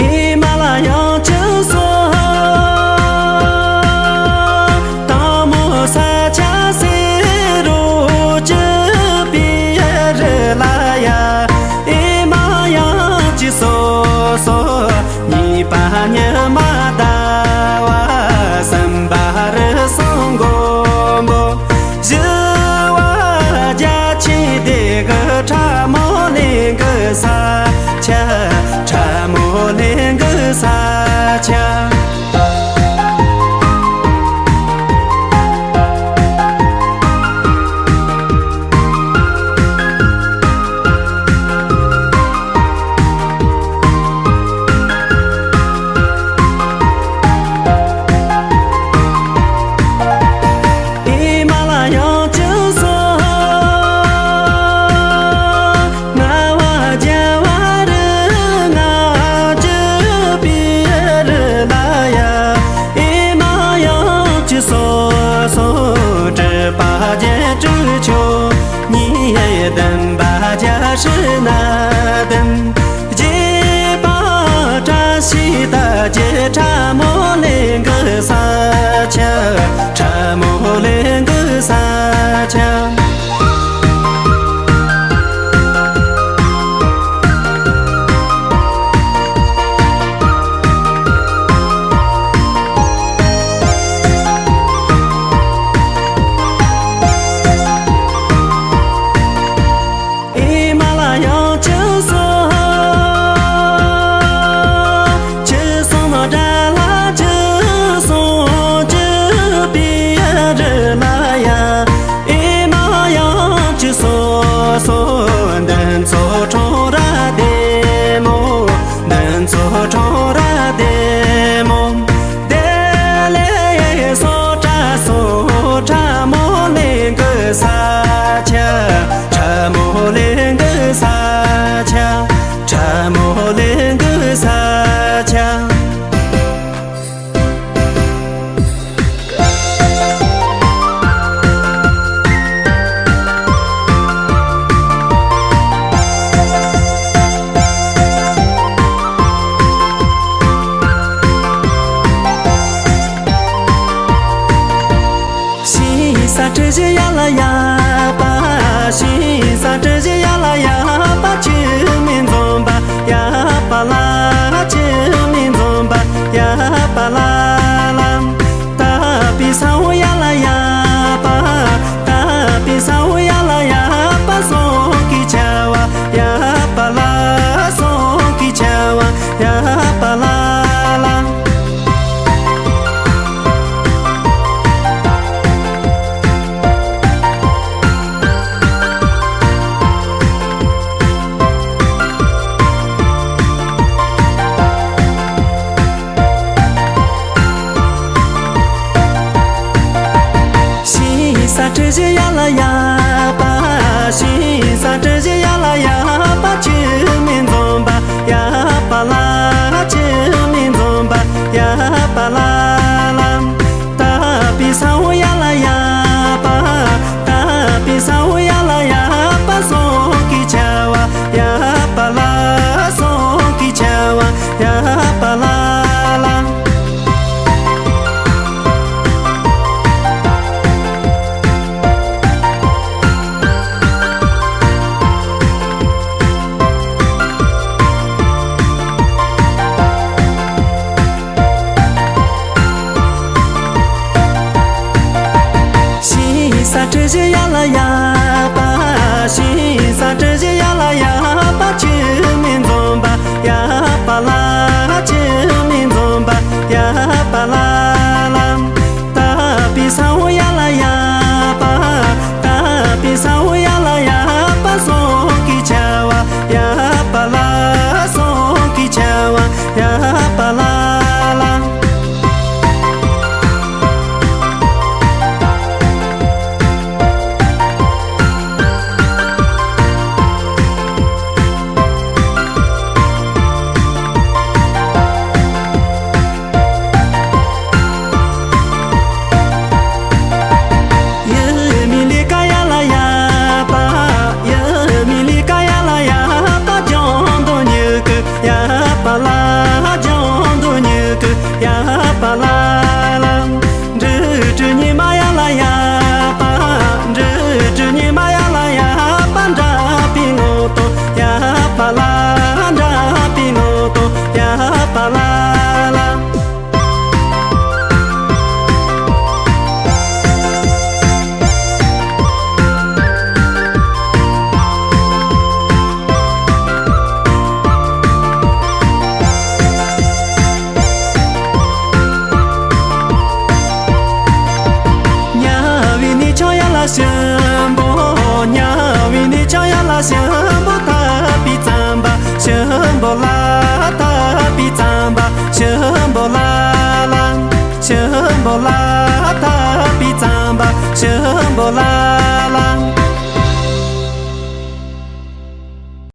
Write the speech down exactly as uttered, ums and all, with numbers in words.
ཨི་མ་ལ་ཡང་ཅི་སོ། དང་མོ་ས་ཆ་སེ་རོ་ཅི་པི་ཡ་རི་ལ་ཡ། ཨི་མ་ཡང་ཅི་སོ་སོ། གཉིས་པ་ཉི་མ་ཟླ་བ་གསུམ་པ་རི་སྲང་མགོན་པོ། བཞི་བ་རྒྱ་ཆེ་སྡེ་གི་ཁྲ་མོ་ལེན་གི་ས་ཆ། ཁྲ་མོ་ལེན་གི་ས་ཆ། ཨི་མ་ལ་ཡང་ཅི་སོ། ང་བ་རྒྱ་བ་རི་ང་ཅི་པི་རི་ལ་ཡ། ཨི་མ་ཡང་ཅི་སོ་སོ། གྲུ་པ་བརྒྱད་གྲུ་ཆོ་གཉིས། བདུན་པ་རྒྱ་ཧྲི་ན་བདུན། རྗེས་པ་བཀྲ་ཤིས་རྟ་རྒྱས་ཁྲ་མོ་ལེན་གི་ས་ཆ། ཁྲ་མོ་ལེན་གི་ས་ཆ། ཨི་མ་ལ་ཡང་ཅི་སོ། ཅི་སོང་ན་དགྲ་ལ་ཅི་སོང་ཅི་པི་ཡ་རི་ལ་ཡ། ཨི་མ་ཡང་ཅི་སོ་སོ། འདི་ཚོ་ཁྲོང་ར་བདེ་མོ། འདི་ཚོ་ཁྲོང་ར་བདེ་མོ། དེ་ལས་སོ་ཁྲ་སོ་ཁྲ་མོ་ལེན་གི་ས་ཆ། ཁྲ་མོ་ལེན་གི་ས་ཆ། ཁྲ་མོ་ལེན་གི་ས་ཆ། ཤིང་ས་གྲུ་བཞི་ཡ་ལ་ཡ་པ། ཤིང་ས་གྲུ་བཞི་ཡ་ལ་ཡ་པ། ཆུ་མིག་འཛོམས་པ་ཡ་པ་ལ། ཆུ་མིག་འཛོམས་པ་ཡ་པ་ལ་ལ། ད་པི་ས་འོ་ཡ་ལ་ཡ་པ། ད་པི་ས་འོ་ཡ་ལ་ཡ་པ། སོང་གི་ཆ་བ་ཡ་པ་ལ། སོང་གི་ཆ་བ་ཡ་པ་ལ་ལ། ཤིང་ས་གྲུ་བཞི་ཡ་ལ་ཡ་པ། ཤིང་ས་གྲུ་བཞི་ཡ་ལ་ཡ་པ། ཆུ་མིག་འཛོམས་པ་ཡ་པ་ལ། ཆུ་མིག་འཛོམས་པ་ཡ་པ་ལ་ལ། ད་པི་ས་འོ་ཡ་ལ་ཡ་པ། ད་པི་ས་འོ་ཡ་ལ་ཡ་པ། སོང་གི་ཆ་བ་ཡ་པ་ལ། སོང་གི་ཆ་བ་ཡ་པ་ལ་ལ། ཤིང་ས་གྲུ་བཞི་ཡ་ལ་ཡ་པ། ཤིང་ས་གྲུ་བཞི་ཡ་ལ་ཡ་པ། ཆུ་མིག་འཛོམས་པ་ཡ་པ་ལ། ཆུ་མིག་འཛོམས་པ་ཡ་པ་ལ་ལ། ད་པི་ས་འོ་ཡ་ལ་ཡ་པ། ད་པི་ས་འོ་ཡ་ལ་ཡ་པ། སོང་གི་ཆ་བ་ཡ་པ་ལ། སོང་གི་ཆ་བ་ཡ་པ་ལ་ལ། ཤམ་བྷོ་ཉ་བི་ནི་ཅ་ཡ་ལ། ཤམ་བྷོ་ཐ་པི་ཙམ་པ། ཤམ་བྷོ་ལ་ཐ་པི་ཙམ་པ། ཤམ་བྷོ་ལ་ལ། ཤམ་བྷོ་ལ་ཐ་པི་ཙམ་པ། ཤམ་བྷོ་ལ།